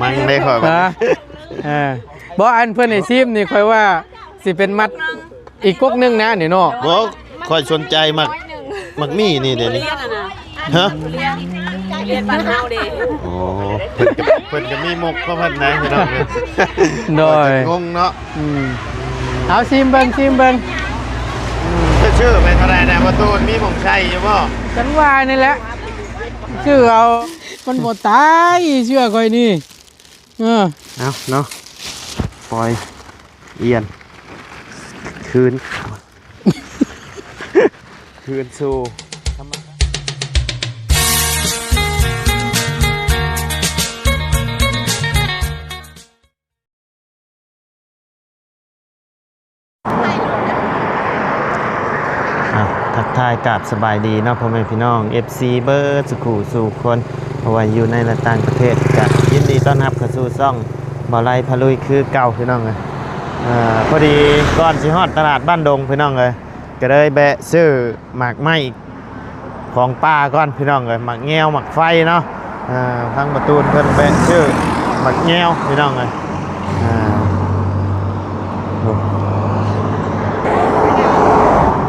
ມັງເດ້ຂ້ອຍວ່າ ຮະ ເອີ ບໍ່ ອັນເພິ່ນໃຫ້ຊີມນີ້ ຂ້ອຍວ່າຊິເປັນມັດອີກກົກໜຶ່ງນະນີ້ເນາະ. ບໍ່ ຂ້ອຍສົນໃຈໝາກ ໝາກໝີ່ນີ້ເດ້ນີ້. ຮະ ທຸລຽນ ທຸລຽນບ້ານເຮົາເດ້. ໂອ້ ເພິ່ນກໍ ເພິ່ນກໍມີມຸກຂອງເພິ່ນນະພີ່ນ້ອງ. ໂດຍ ຂ້ອຍກໍງົງເນາະ. ອືມ ເອົາຊີມເບິ່ງ ຊີມເບິ່ງ. ອືມ ຈະຊື້ໄປເທົ່າໃດນະ ບໍ່ຕູນ ມີໝ່ອງໃຊ້ຢູ່ບໍ່? ຈັ່ງວ່ານີ້ແຫຼະ ຊື້ເອົາ ມັນບໍ່ຕາຍ ເຊື່ອຂ້ອຍນີ້. ເອີ ເອົາເນາະ ປ່ອຍ ອຽນ ຄືນ ຄືນສູ່ທຳມະຊາດ. ອ່ະ ທັກທາຍກາບສະບາຍດີເນາະ ພໍ່ແມ່ພີ່ນ້ອງ ເອັຟຊີ ເບິດສູ່ຄູ່ສູ່ຄົນ ບໍ່ວ່າຢູ່ໃນ ແລະ ຕ່າງປະເທດ ກະຍິນດີຕ້ອນຮັບເຂົ້າສູ່ຊ່ອງ ບ່າວໄລພາລຸຍຄືເກົ່າ ພີ່ນ້ອງເອີຍ. ເອີ ພໍດີກ່ອນຊິຮອດຕະຫຼາດບ້ານດົງ ພີ່ນ້ອງເອີຍ ກໍເລີຍແວະຊື້ໝາກໄມ້ຂອງປ່າກ່ອນ ພີ່ນ້ອງເອີຍ ໝາກແງວ ໝາກໄຟເນາະ. ເອີ ທາງປະຕູນເພິ່ນແວະຊື້ໝາກແງວ ພີ່ນ້ອງເອີຍ. ເອີ ໂອ້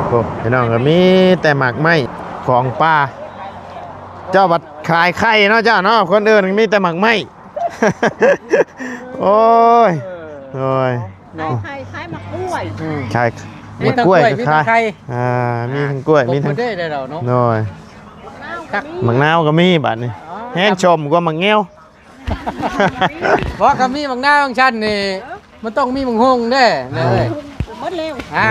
ໂອ້ ພີ່ນ້ອງເອີຍ ມີແຕ່ໝາກໄມ້ຂອງປ່າ. ເຈົ້າບັດຂາຍໄຂ່ເນາະ ເຈົ້າເນາະ ຄົນອື່ນມີແຕ່ໝາກໄມ້. ໂອ້ຍ ໂດຍ ເນາະ ຂາຍໄຂ່ ຂາຍໝາກກ້ວຍ ອືມ ຂາຍ ມີທັງກ້ວຍ ມີທັງໄຂ່ ອ່າ ມີທັງກ້ວຍ ມີທັງ ຄົບໝົດເດ້ ໄດ້ແລ້ວເນາະ ໂດຍ ໝາກນາວກໍມີບາດນີ້ ອໍ ແຮງຊົມກວ່າໝາກແງວ. ບໍ່ ກໍມີໝາກນາວຈັ່ງຊັ້ນນີ້ ມັນຕ້ອງມີໝາກໂຮງເດ້ ເອີ ເອີຍ ໝົດແລ້ວ ອ່າ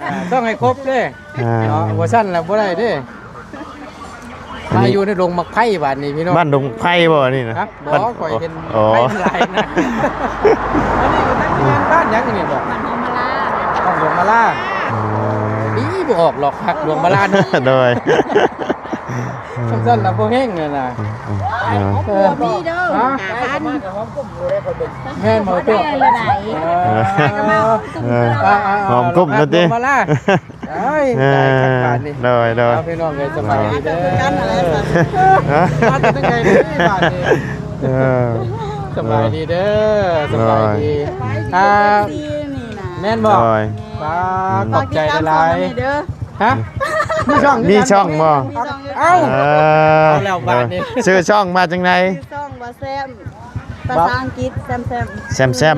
ອ່າ ຕ້ອງໃຫ້ຄົບເດ້ ອ່າ ເນາະ ບໍ່ຊັ້ນລະບໍ່ໄດ້ເດ້. ມາຢູ່ໃນດົງໝາກໄຜ່ບາດນີ້ພີ່ນ້ອງ ບ້ານດົງໝາກໄຜ່ບໍ່ນີ້ນະ? ຮະ ບໍ່ ຂ້ອຍເຫັນ ອໍ ໄຜ່ມັນຫຼາຍນະ. ອັນນີ້ກໍຈັກຊິແມ່ນບ້ານຫຍັງນີ້ບໍ່? ບ້ານດວງມາລາ ບ້ານດວງມາລາ ອໍ ນີ້ບໍ່ອອກຫຼອກຄັກດວງມາລານະ ໂດຍ ຊັ້ນໆລະບໍ່ແຮງນະນະ ອືມ ເອີ ມີເດີ ຫາກັນ ແມ່ນບໍ່ຕົວະ? ເອີ ເອີ ຫອມກຸ້ມ ຫອມກຸ້ມ ແລ້ວຕິ ດວງມາລາ. ເອີຍ ເອີ ຕາຍຄັກບາດນີ້ ໂດຍ ໂດຍ ເອົາ ພີ່ນ້ອງເອີຍ ສະບາຍດີເດີ ມາແຕ່ທາງໃດເດີບາດນີ້? ເອີ ສະບາຍດີເດີ ສະບາຍດີ ອ່າ ແມ່ນບໍ່? ໂດຍ ປ້າ ຂອບໃຈຫຼາຍໆ ຝາກຕິດຕາມຊ່ອງນຳແດ່ເດີ ຮະ ມີຊ່ອງ ມີຊ່ອງບໍ່? ມີຊ່ອງຢູ່ ເອົ້າ ເອີ ເອົາແລ້ວບາດນີ້ ຊື່ຊ່ອງວ່າຈັ່ງໃດ? ຊື່ຊ່ອງວ່າແຊມ ພາສາອັງກິດ ແຊມແຊມ ແຊມແຊມ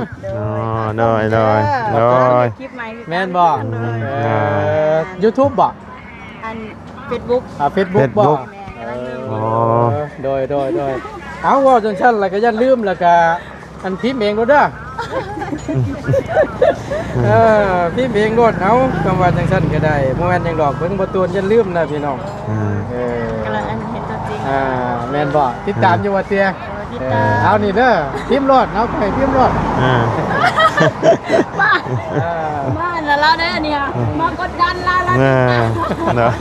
ໂດຍ ອໍ ໂດຍ ໂດຍ ໂດຍ ຄລິບໃໝ່ ແມ່ນບໍ່? ອືມ ເອີ ຢູທູບບໍ່? ອັນເຟສບຸກ ອ່າ ເຟສບຸກບໍ່? ແມ່ນ ອໍ ໂດຍ ໂດຍ ໂດຍ ເອົາ ເວົ້າຈັ່ງຊັ້ນລະກໍຢ່າລືມ ລະກະ ອັນພິມເອງໂລດເດີ ເອີ ພິມເອງໂລດ ເອົາ ຄຳວ່າຈັ່ງຊັ້ນກໍໄດ້ ບໍ່ແມ່ນຫຍັງດອກ ເບິ່ງບໍ່ໂຕນຢ່າລືມນະພີ່ນ້ອງ ເອີ ເອີ ກຳລັງອັນເຫັນຕົວຈິງ ອ່າ ແມ່ນບໍ່? ຕິດຕາມຢູ່ວ່າເຕຍ? ເອີ ຕິດຕາມ ເອີ ເອົານີ້ເດີ ພິມໂລດ ເອົາ ຂ້ອຍພິມໂລດ ເອີ ມາ ເອີ ມາອັນລະລາວເດີນີ້ ມາກົດດັນລາວ ເອີ ເນາະ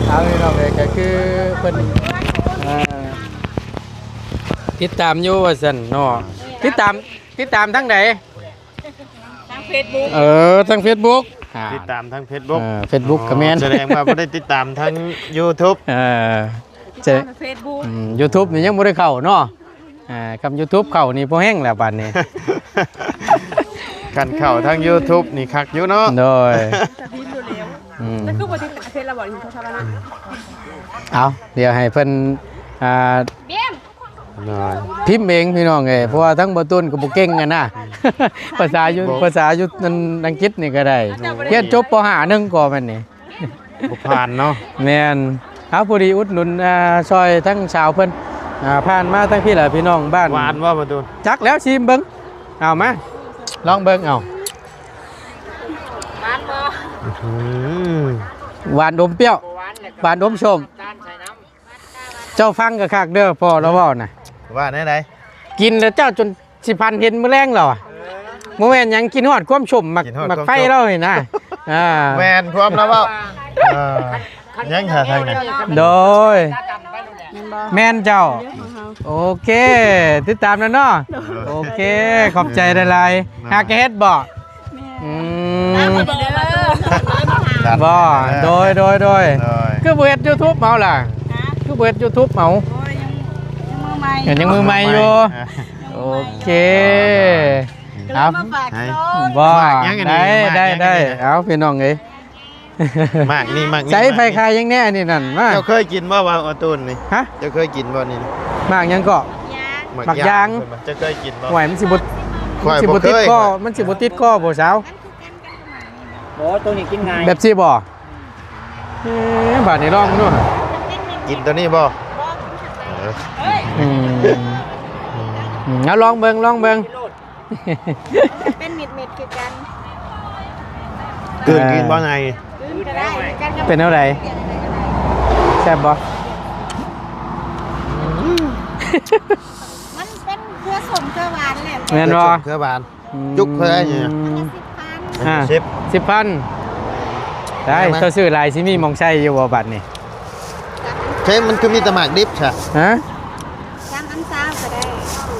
ເອົາ ພີ່ນ້ອງເອີຍ ກໍຄືເພິ່ນ ເອີ ຕິດຕາມຢູ່ວ່າຊັ້ນເນາະ ຕິດຕາມ ຕິດຕາມທາງໃດ? ທາງເຟສບຸກ ເອີ ທາງເຟສບຸກ ອ່າ ຕິດຕາມທາງເຟສບຸກ ເອີ ເຟສບຸກກໍແມ່ນ ສະແດງວ່າບໍ່ໄດ້ຕິດຕາມທາງຢູທູບ ເອີ ເຟສບຸກ ອືມ ຢູທູບນີ້ຍັງບໍ່ໄດ້ເຂົ້າເນາະ ອ່າ ຄັນຢູທູບເຂົ້ານີ້ພໍແຮງແລ້ວບາດນີ້ ຄັນເຂົ້າທາງຢູທູບນີ້ຄັກຢູ່ເນາະ ໂດຍ ອືມ ແຕ່ຄືບໍ່ຕິດເຟສລະບໍ່ ນີ້ໂທລະສັບລະນະ ເອົາ ດຽວໃຫ້ເພິ່ນ ອ່າ ໂດຍ ພິມເອງພີ່ນ້ອງເອີຍ ເພາະວ່າທັງບໍ່ຕົ້ນກໍບໍ່ເກັ່ງຫັ້ນນະ ພາສາຢູ່ ພາສາຢູ່ອັງກິດນີ້ກໍໄດ້ ຮຽນຈົບປໍຫ້າໜຶ່ງກໍແມ່ນນີ້ ບໍ່ຜ່ານເນາະ ແມ່ນ ເອົາ ພໍດີອຸດໜູນ ອ່າ ຊ່ອຍທັງສາວເພິ່ນ ອ່າ ຜ່ານມາທາງພີ້ລະ ພີ່ນ້ອງບ້ານ ຫວານບໍ່ບໍ່ຕູນ? ຈັກແລ້ວ ຊີມເບິ່ງ ເອົາມາ ລອງເບິ່ງເອົາ ຫວານບໍ່? ຫວານອົມປ່ຽວ ຫວານອົມສົ້ມ. ເຈົ້າຟັງກະຄັກເດີ ພໍ່ລາວເວົ້ານະ ວ່າແນວໃດ? ກິນແລ້ວເຈົ້າຈົນຊິຝັນເຫັນມື້ແລງລາວອະ ບໍ່ແມ່ນຫຍັງ ກິນຮອດຄວາມສົ້ມ ໝາກ ໝາກໄຟລາວນີ້ນະ ອ່າ ແມ່ນຄວາມລາວເວົ້າ ເອີ ຍັງຫາທາງນັ້ນ ໂດຍ ແມ່ນເຈົ້າ ໂອເຄ ຕິດຕາມແລ້ວເນາະ ໂອເຄ ຂອບໃຈຫຼາຍໆ ຫາກະເຮັດບໍ່? ແມ່ນ ອືມ ຕາມເດີ ບໍ່ ເອີ ໂດຍ ໂດຍ ໂດຍ ໂດຍ ຄືບໍ່ເຮັດຢູທູບເອົາລະ? ຮະ ຄືບໍ່ເຮັດຢູທູບເອົາ? ໂອ້ຍ ຍັງ ຍັງມືໃໝ່ ຍັງມືໃໝ່ຢູ່. ໂອເຄ ເອົາ ມາຝາກຊອງ ບໍ່ ໝາກຫຍັງອັນນີ້ ໄດ້ ໝາກຫຍັງອັນນີ້ ໄດ້ ເອົາ ພີ່ນ້ອງເອີຍ ໝາກນີ້ ໝາກນີ້ ໃສ ໝາກນີ້ ໃຜຂາຍຫຍັງແດ່ອັນນີ້ນັ້ນ ມາ. ເຈົ້າເຄີຍກິນບໍ່ວ່າອາຕູນນີ້? ຮະ? ເຈົ້າເຄີຍກິນບໍ່ນີ້? ໝາກຫຍັງເກາະ? ໝາກຢາງ. ໝາກຢາງ ເພິ່ນວ່າ ເຈົ້າເຄີຍກິນບໍ່? ຫວຍ ມັນຊິບໍ່ ມັນຊິບໍ່ຕິດຄໍ ຂ້ອຍບໍ່ເຄີຍ ມັນຊິບໍ່ຕິດຄໍບໍ່ສາວ? ໂອ້ ໂຕນີ້ກິນງ່າຍ ແບບຊີ້ບໍ່? ເອີ ບາດນີ້ລອງເບິ່ງດູ ກິນໂຕນີ້ບໍ່? ເອີ ອືມ ອືມ ເອົາລອງເບິ່ງ ລອງເບິ່ງ ເປັນເມັດໆຄືກັນ ກືນກິນບໍ່ໄງ? ເອີ ກືນກໍໄດ້ຄືກັນ. ເປັນແນວໃດ? ແຊບບໍ່? ມັນເປັນເຄືອສົ້ມເຄືອຫວານແຫຼະ ແມ່ນບໍ່? ເຄືອສົ້ມເຄືອຫວານ. ອືມ ຈຸກເທົ່າໃດນີ້? ອັນລະສິບພັນ ອ່າ ສິບ ສິບພັນ ໄດ້. ແມ່ນໄໝ? ເຈົ້າຊື້ຫຼາຍຊິມີໝ່ອງໃສ່ຢູ່ບໍ່ບັດນີ້? ເຄ ມັນຄືມີແຕ່ໝາກດິບຊະ? ຮະ? ສາມອັນຊາວກໍໄດ້.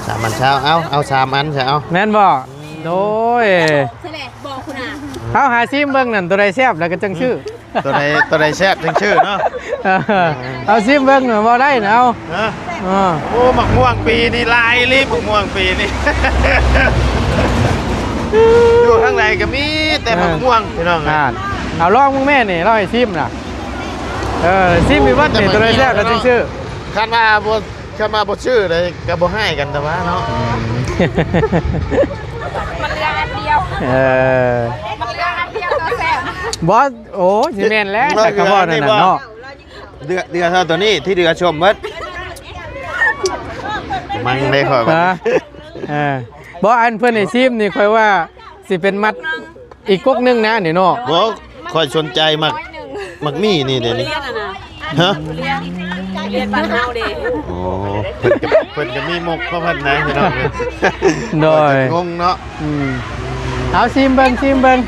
ສາມອັນຊາວ ເອົາ ເອົາສາມອັນຊະ ເອົາ. ແມ່ນບໍ່? ອືມ ໂດຍ ເອົາຫາຊີມເບິ່ງນັ້ນ ໂຕໃດແຊບແລ້ວກໍຈັ່ງຊື້. ໂຕໃດ ໂຕໃດແຊບຈັ່ງຊື້ເນາະ. ເອີ ເອົາຊີມເບິ່ງ ເວົ້າໄດ້ນະ ເອົາ. ຮະ? ເອີ ໂອ້ ໝາກມ່ວງປີນີ້ຫຼາຍອີ່ຫຼີ ໝາກມ່ວງປີນີ້ ຢູ່ທາງໃດກໍມີແຕ່ໝາກມ່ວງ ພີ່ນ້ອງເອີຍ. ອ່າ ເອົາລອງເບິ່ງແມ່ນີ້ ລອງໃຫ້ຊີມນະ. ເອີ ຊີມອີ່ວັດນີ້ ໂຕໃດແຊບກໍຈັ່ງຊື້. ຄັນວ່າບໍ່ ຄັນວ່າບໍ່ຊື້ເລີຍກໍບໍ່ຮ້າຍກັນແຕ່ວ່າເນາະ. ອືມ ມັນເຫຼືອອັນດຽວ. ເອີ ມັນເຫຼືອອັນດຽວກໍແຊບ. ບໍ່ ໂອ້ ຊິແມ່ນແລ້ວ ມັນ ຈັກກະເວົ້ານັ້ນນະເນາະ. ເຫຼືອ ເຫຼືອເທົ່າໂຕນີ້ ທີ່ເຫຼືອຊົມເບິດ. ມັນໄດ້ຂ້ອຍວ່າ ຮະ? ເອີ ບໍ່ ອັນເພິ່ນໃຫ້ຊີມນີ້ ຂ້ອຍວ່າ ຊິເປັນມັດອີກກົກໜຶ່ງນະນີ້ເນາະ. ບໍ່ ຂ້ອຍສົນໃຈໝາກ ໝາກໝີ່ນີ້ເດນີ້. ຮະ? ລຽນ ລຽນບ້ານເຮົາເດ. ໂອ້ ເພິ່ນກໍ ເພິ່ນກໍມີມຸກຂອງເພິ່ນນະ ພີ່ນ້ອງເອີຍ. ໂດຍ ຂ້ອຍກໍງົງເນາະ. ອືມ ເອົາຊີມເບິ່ງ ຊີມເບິ່ງ.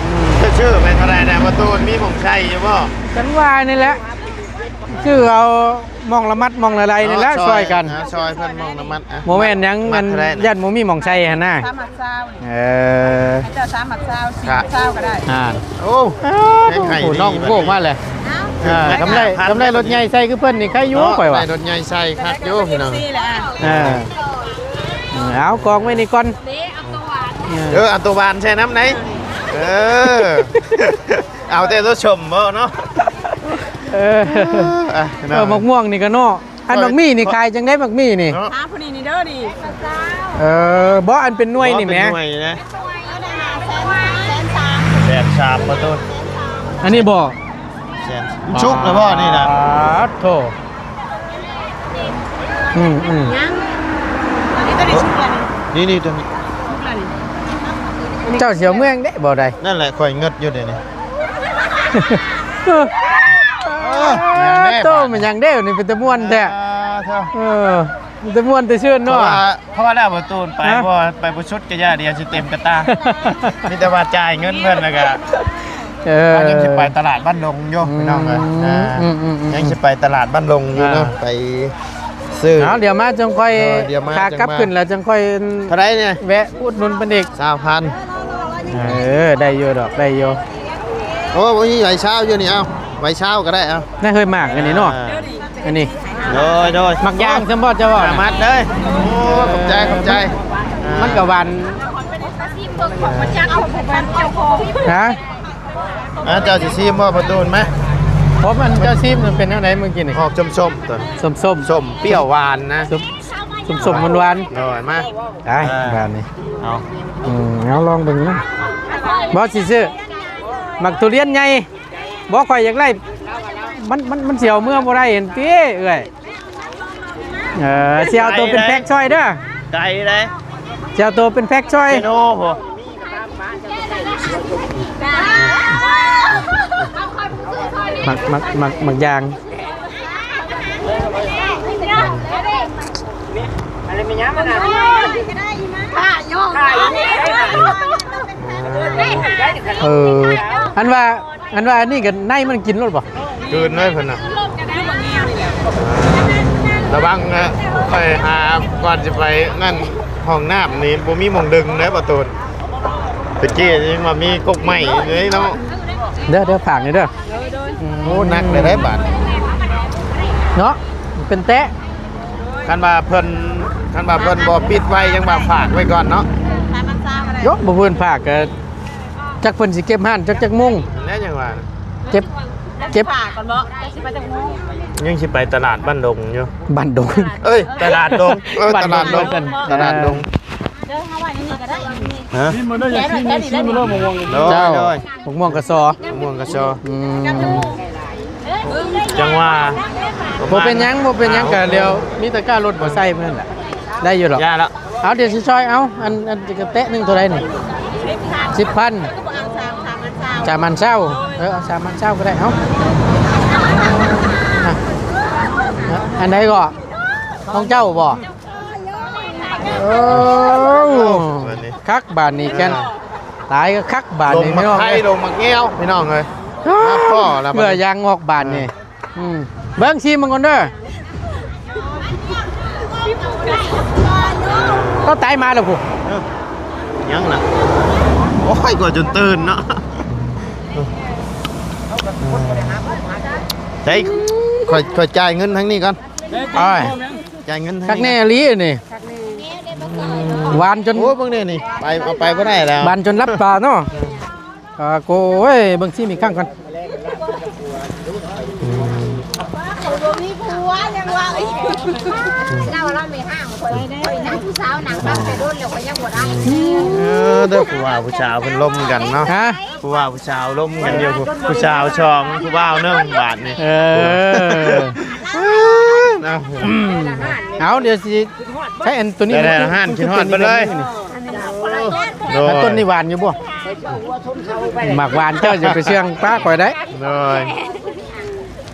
ອືມ ຈະຊື້ໄປເທົ່າໃດນະ ປະຕູນ ມີໝ່ອງໃສ່ຢູ່ບໍ່? ຈັ່ງວ່ານີ້ແຫຼະ ຊື້ເອົາ ໝ່ອງລະມັດໝ່ອງລະໄລນີ້ແຫຼະ ເອົາ ຊ່ອຍ ຊ່ອຍກັນ ເອົາ ຊ່ອຍເພິ່ນໝ່ອງລະມັດ. ອ່ະ ບໍ່ແມ່ນຫຍັງ ມັດ ອັນ ເທົ່າໃດນະ? ຢ້ານບໍ່ມີໝ່ອງໃສ່ຫັ້ນນະ. ສາມມັດຊາວນີ້. ເອີ ໃຫ້ເຈົ້າສາມມັດຊາວ ສີ່ມັດຊາວກໍໄດ້. ອ່າ ໂອ້ ເອີ ແພງໃຫ້ ໂອ້ ນ້ອງໂກກມາແຫຼະ. ເອີ ກຳໄລ ກຳໄລລົດໃຫຍ່ໃສ່ຄືເພິ່ນນີ້ ໃຄຢູ່ ເນາະ ຂ້ອຍວ່າ ໄດ້ລົດໃຫຍ່ໃສ່ຄັກຢູ່ ພີ່ນ້ອງ. ເອີ ເອົາກອງໄວ້ນີ້ກ່ອນ. ເອີ ເອົາຕົວຫວານໃສ່ນຳໄດ. ເອີ ເອົາແຕ່ຕົວສົ້ມບໍ່ເນາະ. ເອີ ເອີ ໝາກມ່ວງນີ້ກໍເນາະ. ອັນໝາກໝີ່ນີ້ຂາຍຈັ່ງໃດ ໝາກໝີ່ນີ້? ເນາະ ຫາຜູ້ນີ້ນີ້ເດີນີ້. ເອີ ບໍ່ ອັນເປັນໜ່ວຍນີ້ແໝ່. ເປັນໜ່ວຍນະ. ແສນສາມ ປະຕູນ. ອັນນີ້ບໍ່? ແສນ ມັນສຸກແລ້ວບໍ່ນີ້ນະ? ປາດໂທ້. ອືມໆ ຍັງ ອັນນີ້ຕົວນີ້ສຸກແລ້ວນີ້. ນີ້ໆ ຕົວນີ້ສຸກແລ້ວນີ້. ເຈົ້າຊິເອົາເມືອງເດ້ບໍ່ໄດ້. ນັ້ນແຫຼະ ຂ້ອຍເງິດຢູ່ເດນີ້. ເອີ ເອີ ໂຕ ແມ່ນຫຍັງເດ້ ນີ້ເປັນຕາມ່ວນແທ້. ເອີ ເອີ ມີແຕ່ມ່ວນແຕ່ຊື່ນເນາະ. ພໍແລ້ວ ປະຕູນ ໄປ ຮະ? ບໍ່ ໄປບໍ່ສຸດກະຢ່າ ດຽວຊິເຕັມກະຕ່າ. ມີແຕ່ວ່າຈ່າຍເງິນເພິ່ນ ແລ້ວກະ ເອີ ຍັງຊິໄປຕະຫຼາດບ້ານດົງຢູ່ ອືມ ພີ່ນ້ອງເອີຍ. ອືມໆໆໆ ຍັງຊິໄປຕະຫຼາດບ້ານດົງຢູ່ເນາະ. ອ່າ ໄປຊື້ ເອົາ ດຽວມາຈັ່ງຄ່ອຍ ເອີ ດຽວມາ ຂາກັບຂຶ້ນແລ້ວຈັ່ງຄ່ອຍ ເທົ່າໃດນີ້? ແວະອຸດໜູນເພິ່ນອີກ. ຊາວພັນ. ເອີ ໄດ້ຢູ່ດອກ ໄດ້ຢູ່. ໂອ້ ມີໃບຊາວຢູ່ນີ້ ເອົາ ໃບຊາວກໍໄດ້ ເອົາ. ໄດ້ເຮີຍໝາກອັນນີ້ເນາະ. ອ່າ ອັນນີ້ ໂດຍໆ ໝາກຢາງ ໂອ້ ສຳບໍ່ເຈົ້າວ່າ ສາມມັດເລີຍ. ໂອ້ ຂອບໃຈ ຂອບໃຈ. ມັນກໍຫວານ ຮະ? ອ່າ ເຈົ້າຊິຊີມບໍ່ ປະຕູນ ມາ? ເພາະມັນ ເຈົ້າຊີມມັນເປັນແນວໃດມື້ກີ້ນີ້? ອອກສົ້ມໆ ຕົວ ສົ້ມໆ ສົ້ມ ປ່ຽວຫວານນະ ສົ້ມ ສົ້ມໆ ຫວານໆ. ໂດຍ ມາ ໄປ ອ່າ ບາດນີ້ ເອົາ ອືມ ເອົາລອງເບິ່ງນະ. ບໍ່ ຊິຊື້ໝາກທຸລຽນໃຫຍ່. ບໍ່ ຂ້ອຍຢາກໄດ້ ມັນ ມັນ ມັນຊິເອົາເມືອບໍ່ໄດ້ຫັ້ນຕິເອື້ອຍ. ເອີ ຊິເອົາໂຕເປັນແພັກຊ່ອຍເດີ ໄກເດ້. ຊິເອົາໂຕເປັນແພັກຊ່ອຍ ເຊໂນພຸ້ນ. ໝາກ ໝາກ ໝາກ ໝາກຢາງ. ເອີ ອັນວ່າ ອັນວ່າອັນນີ້ກໍໃນມັນກິນໂລດບໍ່? ກືນເລີຍເພິ່ນນະ. ລະວັງນະ ຂ້ອຍຫາກ່ອນຊິໄປນັ້ນ ຫ້ອງນ້ຳນີ້ບໍ່ມີໝ່ອງດຶງເດ້ ປະຕູນ. ຕະກີ້ຍັງວ່າມີກົກໄມ້ຢູ່ເດ້ເນາະ. ເດີ ເດີ ຝາກນີ້ເດີ. ໂອ້ ໜັກເລີຍເດ້ບາດນີ້ເນາະ ເປັນແຕະ. ຄັນວ່າເພິ່ນ ຄັນວ່າເພິ່ນບໍ່ປິດໄວ ຍັງວ່າຝາກໄວ້ກ່ອນເນາະ. ເອີ ສາມພັນຊາວກໍໄດ້. ໂຍ ບໍ່ເພິ່ນຝາກກໍ ຈັກເພິ່ນຊິເກັບຮ້ານຈັກ ຈັກໂມງ ແລ້ວຍັງວ່າ ເກັບ ເກັບ ຝາກກ່ອນບໍ່ ຈັກຊິໄປຈັກໂມງ. ຍັງຊິໄປຕະຫຼາດບ້ານດົງຢູ່. ບ້ານດົງ ເອີຍ ຕະຫຼາດດົງ. ເອີ ຕະຫຼາດດົງ ບ້ານດົງ ຕະຫຼາດດົງ. ເອີ ເດີ ເຮົາໄວ້ໃນນີ້ກໍໄດ້. ຮະ? ໂດຍ ເຈົ້າ ໂດຍ. ໝາກມ່ວງກະຊໍ ໝາກມ່ວງກະຊໍ. ອືມ ຈັ່ງວ່າ ບໍ່ເປັນຫຍັງ ບໍ່ເປັນຫຍັງ ກະດຽວມີຕະກ້າລົດບໍ່ໃສ່ເພິ່ນລະ ໄດ້ຢູ່ດອກ. ຢ່າລະ ເອົາ ດຽວຊິຊ່ອຍ. ເອົາ ອັນ ອັນກະແຕະໜຶ່ງເທົ່າໃດນີ້? ສິບພັນ ສາມພັນຊາວ. ເອີ ເອົາ ສາມພັນຊາວກໍໄດ້. ເອົາ ອັນໃດກໍ ຂອງເຈົ້າບໍ່? ໂອ້ ບາດນີ້ ຄັກບາດນີ້ແກ່ນ. ອ່າ ຕາຍກໍຄັກບາດນີ້ ລົງໝາກໄຂ່ ພີ່ນ້ອງເອີຍ ລົງໝາກແງວ ພີ່ນ້ອງເອີຍ. ອ້າ ມາພໍ້ແລ້ວ ເພື່ອຍາງອອກບາດນີ້. ອືມ ເບິ່ງຊີມມັນກ່ອນເດີ. ເອົາ ຕາຍມາແລ້ວພຸ້ນ. ເອີ ຍັງນະ ໂອ້ຍ ກວ່າຈົນຕື່ນເນາະ. ໃສ່ ຂ້ອຍ ຂ້ອຍຈ່າຍເງິນທາງນີ້ກ່ອນ. ໂອ້ຍ ຈ່າຍເງິນທາງນີ້ ຄັກແນ່ອີ່ຫຼີນີ້. ຫວານຈົນ ໂອ້ຍ ເບິ່ງແນ່ນີ້ ໄປ ເອົາໄປບໍ່ໄດ້ແລ້ວ ຫວານຈົນຫຼັບຕາເນາະ. ອ່າ ໂກຍ ເບິ່ງຊີມອີກຄັ້ງກ່ອນ. ບໍ່ມີຜົວຍັງວ່າ ລາວ ລາວແມ່ຫ້າງຂ້ອຍ ຂ້ອຍນັ່ງຜູ້ສາວນັ່ງຟັງແຕ່ດົນແລ້ວ ຂ້ອຍຍັງບໍ່ໄດ້. ເອີ ເດີ ຜູ້ບ່າວຜູ້ສາວເພິ່ນລົມກັນເນາະ. ຮະ? ຜູ້ບ່າວຜູ້ສາວລົມກັນຢູ່ ຜູ້ ຜູ້ສາວສອງ ຜູ້ບ່າວໜຶ່ງ ບາດນີ້. ເອີ ເນາະ ເອົາ ດຽວຊິໃຊ້ອັນໂຕນີ້ ແຕ່ ແຕ່ ມາ ຮ້ານຄິດຮອດເພິ່ນເລີຍ. ໂດຍ ແລ້ວຕົ້ນນີ້ຫວານຢູ່ບໍ່? ໝາກຫວານເຈົ້າຢ່າໄປເຊື່ອງປ້າຂ້ອຍໄດ້. ໂດຍ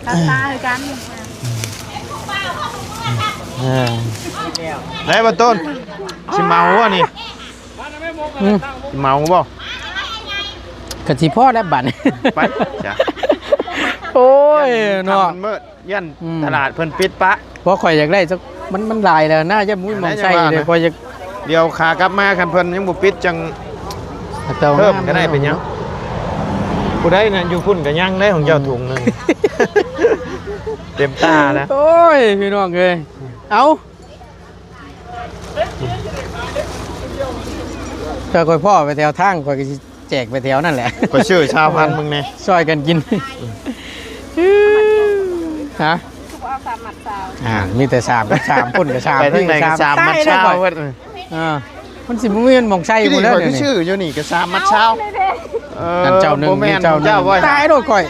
ຕາມຕາຄືກັນ. ເອີ ໄດ້ບໍ່ຕົ້ນ? ຊິເມົາບໍ່ນີ້? ອືມ ຊິເມົາບໍ່? ກະຊິພໍແລ້ວບາດນີ້ ໄປຈ້ະ. ໂອ້ຍເນາະ ມັນມືດ ຢ້ານ ອືມ ຕະຫຼາດເພິ່ນປິດປະ. ບໍ່ ຂ້ອຍຢາກໄດ້ຈັກ ມັນ ມັນຫຼາຍແລ້ວນະ ຢ້ານບໍ່ມີໝ່ອງໃສ່ເລີຍ. ຂ້ອຍຢາກ ດຽວຂາກັບມາ ຄັນເພິ່ນຍັງບໍ່ປິດ ຈັ່ງເພີ່ມກໍໄດ້ ເປັນຫຍັງ. ຜູ້ໃດນະ ຢູ່ພຸ້ນກໍຍັງໄດ້ ຂອງເຈົ້າ ອືມ ຖົງໜຶ່ງ ເຕັມຕາແລ້ວ. ໂອ້ຍ ພີ່ນ້ອງເອີຍ ເອົາ ຖ້າຂ້ອຍພໍ້ໄປແຖວທາງ ຂ້ອຍກໍຊິແຈກໄປແຖວນັ້ນແຫຼະ. ຂ້ອຍຊື້ຊາວພັນ ເບິ່ງແດ່ ຊ່ອຍກັນກິນ. ຮະ? ຄືບໍ່ເອົາສາມມັດຊາວ? ອ່າ ມີແຕ່ສາມກັບສາມ ຄົນກໍສາມ ໄປທາງໃດກໍສາມມັດຊາວເບິດ. ເອີ ມັນຊິບໍ່ມີໝ່ອງໃສ່ພຸ້ນແລ້ວ. ຂ້ອຍຊື້ຢູ່ນີ້ກໍສາມມັດຊາວ. ເອີ ນັ້ນເຈົ້າໜຶ່ງ ບໍ່ແມ່ນ ນີ້ເຈົ້າໜຶ່ງ ເຈົ້າບໍ່ ຕາຍໂລດຂ້ອຍ.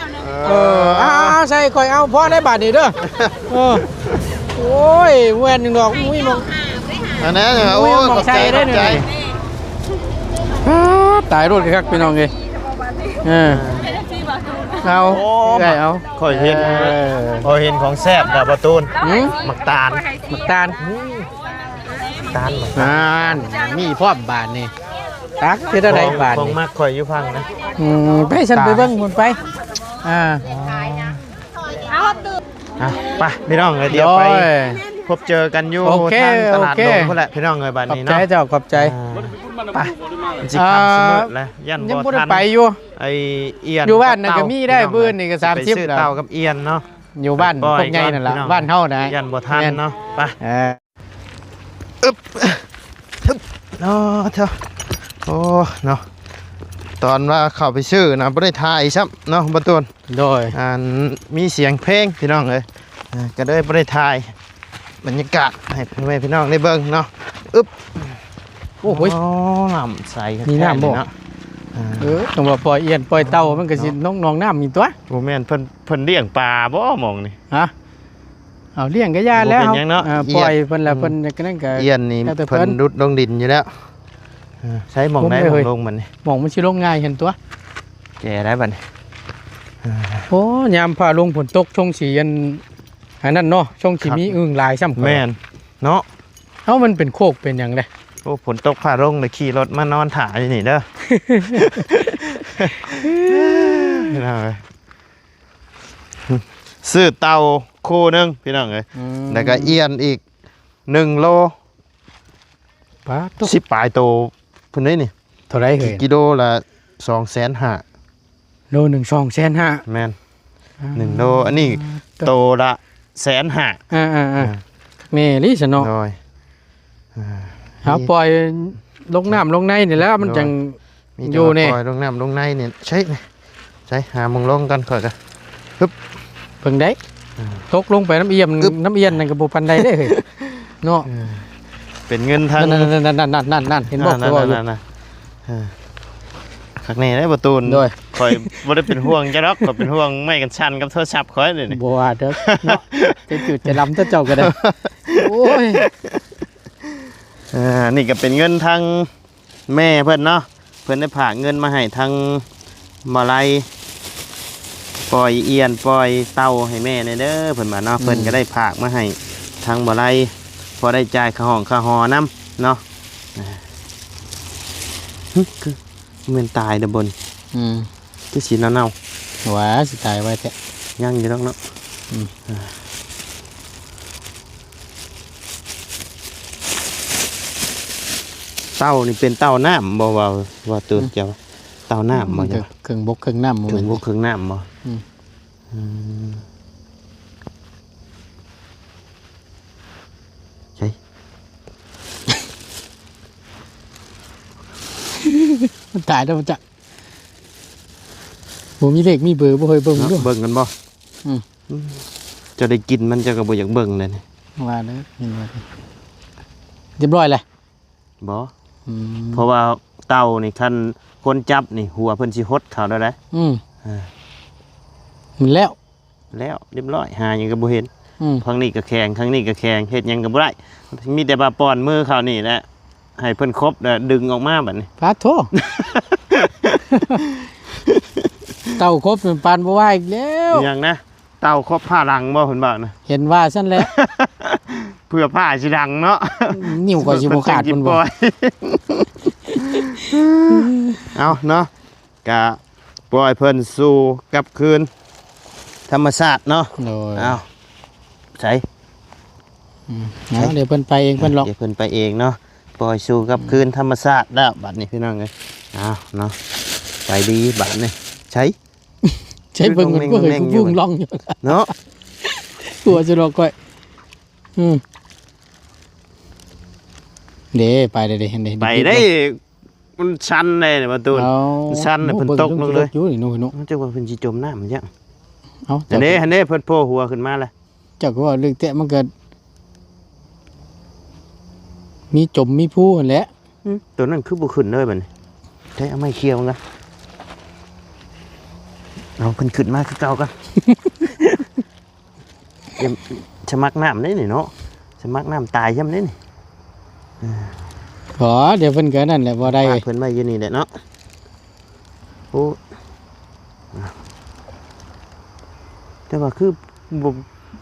ເອີ ເອີ ອ່າ ໃສ່ຂ້ອຍເອົາ ພໍໄດ້ບາດນີ້ເດີ. ເອີ ໂອ້ຍ ແມ່ນດອກ ບໍ່ມີໝ່ອງ ອັນນັ້ນ ໂອ້ຍ ຂອບໃຈ ຂອບໃຈ. ຕາຍໂລດຄັກ ພີ່ນ້ອງເອີຍ. ເອີ ເອົາ ໂອ້ ໄດ້ເອົາ ຂ້ອຍເຫັນ ເອີ ຂ້ອຍເຫັນຂອງແຊບດາ ບໍ່ຕູນ. ຫື? ໝາກຕານ ໝາກຕານ ອືມ ຕານ ໝາກຕານ ນັ້ນ ມີພ້ອມບາດນີ້. ຕັກເຮັດແນວໃດບາດນີ້? ຂອງມັກຂ້ອຍຢູ່ຝັ່ງນະ. ອືມ ໄປຊັ້ນ ໄປເບິ່ງພຸ້ນໄປ. ອ່າ ອ່ະ ໄປພີ່ນ້ອງເອີຍ ດຽວໄປ ໂດຍ ພົບເຈີກັນຢູ່ ໂອເຄ ທາງຕະຫຼາດ ໂອເຄ ດົງພຸ້ນແຫຼະ ພີ່ນ້ອງເອີຍ ບາດນີ້ເນາະ. ຂອບໃຈເຈົ້າ ຂອບໃຈ. ອ່າ ໄປ ມັນຊິຄ່ຳຊິມືດແລ້ວ ຢ້ານບໍ່ທັນ. ຍັງບໍ່ໄດ້ໄປຢູ່ ໄອ້ ອ່ຽນ ຢູ່ບ້ານນະກໍມີໄດ້ ມື້ອື່ນນີ້ກໍສາມສິບແລ້ວ ເຕົ້າກັບອ່ຽນເນາະ. ຢູ່ບ້ານພວກໃຫຍ່ນັ້ນລະ ບ້ານເຮົານະ ຢ້ານບໍ່ທັນເນາະ. ໄປ ເອີ ອຶບ ຮຶບ ເນາະ ເຈົ້າ ໂອ້ ເນາະ ຕອນວ່າເຂົ້າໄປຊື້ນະ ບໍ່ໄດ້ຖ່າຍຊ້ຳເນາະ ບໍ່ຕູນ. ໂດຍ ອັນ ມີສຽງເພງ ພີ່ນ້ອງເອີຍ ເອີ ກໍເລີຍບໍ່ໄດ້ຖ່າຍບັນຍາກາດໃຫ້ພໍ່ແມ່ພີ່ນ້ອງໄດ້ເບິ່ງເນາະ. ອຶບ ໂອ້ໂຫ ໂອ້ ນ້ຳໃສ ມີນ້ຳບໍ່ ເນາະ. ເອີ ຕ້ອງວ່າປ່ອຍອ່ຽນປ່ອຍເຕົ່າ ມັນກໍຊິ ເນາະ ໜອງນ້ຳນີ້ຕົວະ. ບໍ່ແມ່ນ ເພິ່ນ ເພິ່ນລ້ຽງປາບໍ່ ໝ່ອງນີ້? ຮະ? ເອົາ ລ້ຽງກໍຢ່າແລ້ວ ບໍ່ເປັນຫຍັງເນາະ. ເອີ ປ່ອຍເພິ່ນລະ ອືມ ເພິ່ນກໍນັ້ນກໍ ອ່ຽນນີ້ເພິ່ນຫຼຸດລົງດິນຢູ່ແລ້ວ. ເອີ ໃຊ້ໝ່ອງໃດ ໝ່ອງລົງມັນນີ້ ໝ່ອງມັນຊິລົງງ່າຍຫັ້ນຕົວະ. ແກ່ໄດ້ບັດນີ້. ເອີ ໂອ້ ຍາມຟ້າລົງຝົນຕົກ ຊົງຊິອັນ ອັນນັ້ນເນາະ ຊົງຊິມີອຶ່ງຫຼາຍຊ້ຳ. ແມ່ນເນາະ. ເອົ້າ ມັນເປັນໂຄກເປັນຫຍັງເດ້. ໂອ້ ຝົນຕົກຟ້າລົງ ໄດ້ຂີ່ລົດມານອນຖ້າຢູ່ນີ້ເດີ. ພີ່ນ້ອງເອີຍ ຊື້ເຕົ່າຄູ່ໜຶ່ງ ພີ່ນ້ອງເອີຍ ອືມ ແລ້ວກໍອ່ຽນອີກໜຶ່ງໂລ. ປາດໂທ້ ສິບປາຍໂຕພຸ້ນເດ້ນີ້. ເທົ່າໃດເຮີ້ຍ? ກິໂລລະສອງແສນຫ້າ. ໂລໜຶ່ງສອງແສນຫ້າ. ແມ່ນ ອ່າ ໜຶ່ງໂລ ອັນນີ້ ປາດໂທ້ ໂຕລະແສນຫ້າ. ອ່າໆໆ ອ່າ ແມ່ລີ້ຊັ້ນເນາະ. ໂດຍ ເຮົາປ່ອຍລົງນ້ຳລົງໃນນີ້ແຫຼະ ມັນຈັ່ງ ມີແຕ່ວ່າ ຢູ່ນີ້ ປ່ອຍລົງນ້ຳລົງໃນນີ້. ໃຊ້ ໃຊ້ຫາໝ່ອງລົງກ່ອນ ຂ້ອຍກໍ ຮຶບ ເບິ່ງໄດ້ ອ່າ ຕົກລົງໄປນ້ຳອ່ຽມ ອຶບ ນ້ຳອ່ຽນນັ້ນກໍບໍ່ປານໃດເດ້ເຮີ້ຍ ເນາະ. ເອີ ເປັນເງິນທາງ ນັ້ນໆໆໆ ເຫັນບໍ່ ຄືວ່າຢູ່ ອ່າ ຄັກແນ່ເດ້ບໍ່ຕູນ. ໂດຍ ຂ້ອຍບໍ່ໄດ້ເປັນຫ່ວງເຈົ້າດອກ ຂ້ອຍເປັນຫ່ວງໄມ້ກັນສັ່ນກັບໂທລະສັບຂ້ອຍນີ້. ບໍ່ວ່າເດີເນາະ ຈະຈູດຈະລຳຕົວເຈົ້າກໍໄດ້. ໂອ້ຍ ອ່າ ນີ້ກໍເປັນເງິນທາງ ແມ່ເພິ່ນເນາະ ເພິ່ນໄດ້ຝາກເງິນມາໃຫ້ທາງບໍ່ໄລ ປ່ອຍອ່ຽນປ່ອຍເຕົ່າໃຫ້ແມ່ແດ່ເດີ ເພິ່ນວ່າເນາະ. ອືມ ເພິ່ນກໍໄດ້ຝາກມາໃຫ້ທາງບໍ່ໄລ ພໍໄດ້ຈ່າຍຄ່າຫ້ອງຄ່າຫໍນຳເນາະ. ອ່າ ຫຶ ຄືແມ່ນຕາຍເດີບໍ່ນີ້? ອືມ ຄືຊິເນົ່າໆ. ຫວາ ຊິຕາຍໄວແທ້. ຍັງຢູ່ດອກເນາະ. ອືມ ອ່າ ເຕົ່ານີ້ເປັນເຕົ່ານ້ຳບໍ່ ວ່າ ວ່າຕູນ ອືມ ເຈົ້າ ເຕົ່ານ້ຳບໍ່? ອືມ ເຈົ້າ ເຄື່ອງບົກເຄື່ອງນ້ຳ ເຄື່ອງບົກເຄື່ອງນ້ຳບໍ່? ອືມ ອືມ ໃຊ່ ມັນຕາຍແລ້ວ ມັນຈະ ບໍ່ມີເລກມີເບີບໍ່ ເຮີ້ຍ ເບິ່ງ ເນາະ ເບິ່ງກັນບໍ່? ອືມ ອືມ ເຈົ້າໄດ້ກິນມັນ ເຈົ້າກໍບໍ່ຢາກເບິ່ງເດ້ນີ້. ວ່າແລ້ວ ເຫັນວ່າ ຮຽບຮ້ອຍແລ້ວ. ບໍ່ ອືມ ເພາະວ່າເຕົ່ານີ້ ຄັນຄົນຈັບນີ້ ຫົວເພິ່ນຊິຫົດເຂົ້າແລ້ວໃດ໋. ອືມ ເອີ ມັນແລ້ວ ແລ້ວຮຽບຮ້ອຍ ຫາຫຍັງກໍບໍ່ເຫັນ. ອືມ ຂ້າງນີ້ກໍແຂງ ຂ້າງນີ້ກໍແຂງ ເຮັດຫຍັງກໍບໍ່ໄດ້ ມີແຕ່ວ່າປ້ອນມືເຂົ້ານີ້ແຫຼະ ໃຫ້ເພິ່ນຄົບແລ້ວດຶງອອກມາບັດນີ້. ປາດໂທ້ ເຕົ່າຄົບນັ້ນປານບໍ່ວ່າອີກແລ້ວ. ຫຍັງນະ? ເຕົ່າຄົບຜ້າຫຼັງບໍ່ ເພິ່ນວ່ານະ. ເຫັນວ່າຊັ້ນແຫຼະ ເພື່ອຜ້າຊິດັງເນາະ ນິ້ວກໍຊິບໍ່ຂາດ ເພິ່ນບໍ່. ເອົາເນາະ ກະປ່ອຍເພິ່ນສູ່ກັບຄືນທຳມະຊາດເນາະ. ໂດຍ ເອົາ ໃສ່ ອືມ ເອົາ ໃສ່ ດຽວເພິ່ນໄປເອງເພິ່ນຫຼອກ ດຽວເພິ່ນໄປເອງເນາະ. ປ່ອຍສູ່ກັບ ອືມ ຄືນທຳມະຊາດແລ້ວບັດນີ້ ພີ່ນ້ອງເອີຍ. ເອົາເນາະ ໄປດີບັດນີ້ ໃສ່ ໃຊ້ເບິ່ງມັນກໍເຄີຍປຸ້ງລ່ອງຢູ່ເນາະ ຫົວຈະຫຼອກຂ້ອຍ. ອືມ ເດ້ ໄປເດ້ ເດ້ ເຫັນເດ້ ໄປໄດ້. ມັນຊັນເດ້ປະຕູ ເອົາ ມັນຊັນ ໂອ້ ເພິ່ນຕົກລົງເລີຍ ຢູ່ນີ້ເນາະ ເນາະ ຈັກວ່າເພິ່ນຊິຈົມນ້ຳຫຍັງ. ເອົາ ອັນເດ້ ອັນເດ້ ເພິ່ນໂຜ່ຫົວຂຶ້ນມາແລ້ວ. ເຈົ້າກໍເວົ້າເລື່ອງແຕະ ມັນກໍມີຈົມມີພູຫັ້ນແຫຼະ. ອືມ ໂຕນັ້ນຄືບໍ່ຂຶ້ນເລີຍບັດນີ້ ໃຊ້ເອົາໄມ້ເຄຍມັນກ່ອນ. ເອົາ ເພິ່ນຂຶ້ນມາຄືເກົ່າກ່ອນ ຢ່າສະໝັກນ້ຳເດ້ນີ້ເນາະ ສະໝັກນ້ຳຕາຍຊ້ຳເດ້ນີ້. ເອີ ບໍ່ ດຽວເພິ່ນກໍນັ້ນແຫຼະ ບໍ່ໄດ້ ຝາກເພິ່ນໄວ້ຢູ່ນີ້ແຫຼະເນາະ. ໂອ້ ແຕ່ວ່າຄືບໍ່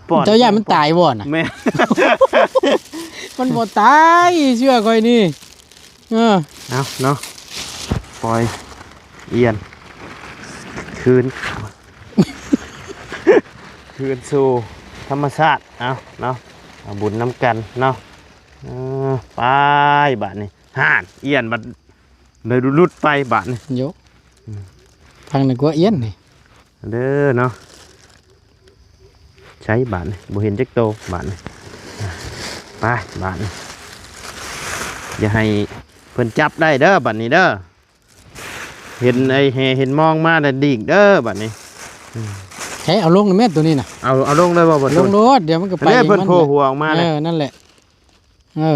ປ້ອນ ເຈົ້າຢ້ານມັນຕາຍບໍ່ນະ? ແມ່ນ ມັນບໍ່ຕາຍ ເຊື່ອຂ້ອຍນີ້. ເອີ ເອົາເນາະ ປ່ອຍອ່ຽນຄືນ ຄືນສູ່ທຳມະຊາດ. ເອົາເນາະ ເອົາບຸນນຳກັນເນາະ. ເອີ ໄປບາດນີ້ ຫານ ອ່ຽນບັດ ໄດ້ຫຼຸດໄປບາດນີ້ ໂຍ ອືມ ທາງນັ້ນກໍອ່ຽນນີ້ ເດີເນາະ. ໃຊ້ບາດນີ້ ບໍ່ເຫັນຈັກໂຕບາດນີ້. ໄປບາດນີ້ ຢ່າໃຫ້ເພິ່ນຈັບໄດ້ເດີບາດນີ້ເດີ. ເຫັນໄອ້ແຮ່ເຫັນມອງມາແລ້ວດີກເດີບາດນີ້. ໃຊ້ເອົາລົງແມ່ນໂຕນີ້ນະ ເອົາ ເອົາລົງເລີຍບໍ່? ບໍ່ ລົງໂລດ ດຽວມັນກໍໄປເອງ ເພິ່ນໂຜ່ຫົວອອກມາແລ້ວ. ເອີ ນັ້ນແຫຼະ ເອີ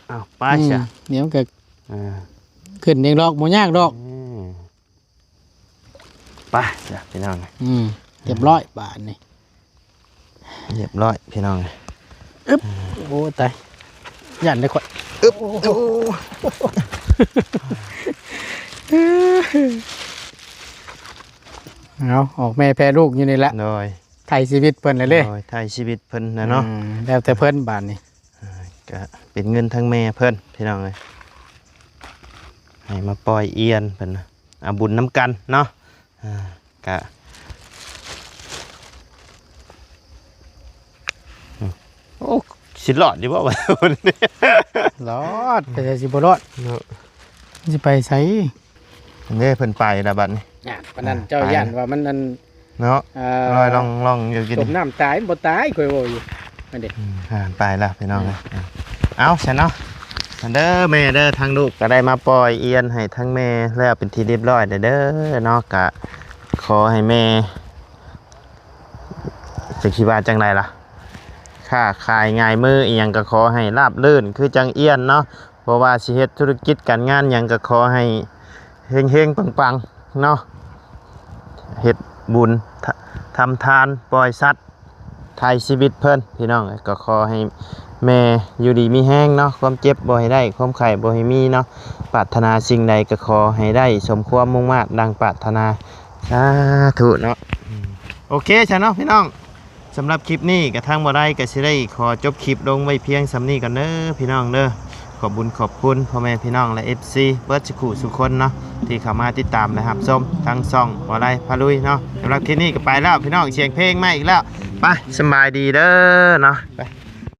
ເອົາໄປຊະ ອືມ ດຽວມັນກໍ ເອີ ຂຶ້ນເອງດອກ ບໍ່ຍາກດອກ. ເອີ ໄປຊະພີ່ນ້ອງ. ອືມ ຮຽບຮ້ອຍບາດນີ້ ຮຽບຮ້ອຍພີ່ນ້ອງ. ອຶບ ໂອ້ ຕາຍ ຢ້ານເດ້ຂ້ອຍ. ອຶບ ໂອ້ ເອົາ ອອກແມ່ແຜ່ລູກຢູ່ນີ້ແຫຼະ ໂດຍ ໄຖ່ຊີວິດເພິ່ນແຫຼະເດ້ ໂດຍ ໄຖ່ຊີວິດເພິ່ນນະເນາະ. ອືມ ແລ້ວແຕ່ເພິ່ນບາດນີ້. ອ່າ ກະເປັນເງິນທາງແມ່ເພິ່ນພີ່ນ້ອງເອີຍ ໃຫ້ມາປ່ອຍອ່ຽນເພິ່ນນະ ເອົາບຸນນຳກັນເນາະ. ອ່າ ກະ ໂອ້ ຊິລອດຢູ່ບໍ່ວະ? ລອດ ໄປໃສຊິບໍ່ລອດເນາະ ຊິໄປໃສ? ເດ້ ເພິ່ນໄປແລ້ວບັດນີ້ ນະ ປານນັ້ນ ອ່າ ເຈົ້າຢ້ານວ່າມັນອັນ ເນາະ ເອີ ລອຍລ່ອງໆຢູ່ ຈົມນ້ຳຕາຍ ບໍ່ຕາຍ ຂ້ອຍເວົ້າຢູ່. ນັ້ນເດ້ ອືມ ອ່າ ໄປແລ້ວພີ່ນ້ອງເອີຍ ເອົາຊັ້ນເນາະ ເດີແມ່ເດີ ທາງລູກກໍໄດ້ມາປ່ອຍອຽນໃຫ້ທາງແມ່ແລ້ວເປັນທີ່ຮຽບຮ້ອຍແລ້ວເດີເນາະ ກະຂໍໃຫ້ແມ່ ຈະຄິດວ່າຈັ່ງໃດລະ ຄ້າຂາຍງ່າຍມື ອີ່ຫຍັງກໍຂໍໃຫ້ລາບລື່ນຄືຈັ່ງອຽນເນາະ ບໍ່ວ່າຊິເຮັດທຸລະກິດການງານຫຍັງກໍຂໍໃຫ້ເຮັງໆປັງໆເນາະ ເຮັດບຸນ ທ- ທຳທານ ປ່ອຍສັດ ໄຖ່ຊີວິດເພິ່ນ ພີ່ນ້ອງເອີຍ ກໍຂໍໃຫ້ແມ່ຢູ່ດີມີແຮງເນາະ ຄວາມເຈັບບໍ່ໃຫ້ໄດ້ ຄວາມໄຂ້ບໍ່ໃຫ້ມີເນາະ ປາດຖະໜາສິ່ງໃດກໍຂໍໃຫ້ໄດ້ສົມຄວາມມຸ່ງມາດດັ່ງປາດຖະໜາ ສາທຸເນາະ ໂອເຄຊັ້ນເນາະພີ່ນ້ອງ ສຳລັບຄລິບນີ້ກະທາງບໍ່ໄດ້ກະຊິໄດ້ຂໍຈົບຄລິບລົງໄວ້ພຽງສ່ຳນີ້ກ່ອນເດີພີ່ນ້ອງເດີ ຂອບບຸນຂອບຄຸນພໍ່ແມ່ພີ່ນ້ອງ ແລະ ເອັຟຊີ ເບິດສູ່ຄູ່ສູ່ຄົນເນາະ ທີ່ເຂົ້າມາຕິດຕາມ ແລະ ຮັບຊົມທາງຊ່ອງບໍ່ໄດ້ພາລຸຍເນາະ ສຳລັບຄລິບນີ້ກໍໄປແລ້ວພີ່ນ້ອງ ສຽງເພງມາອີກແລ້ວ ໄປ ສະບາຍດີເດີເນາະ ໄປ.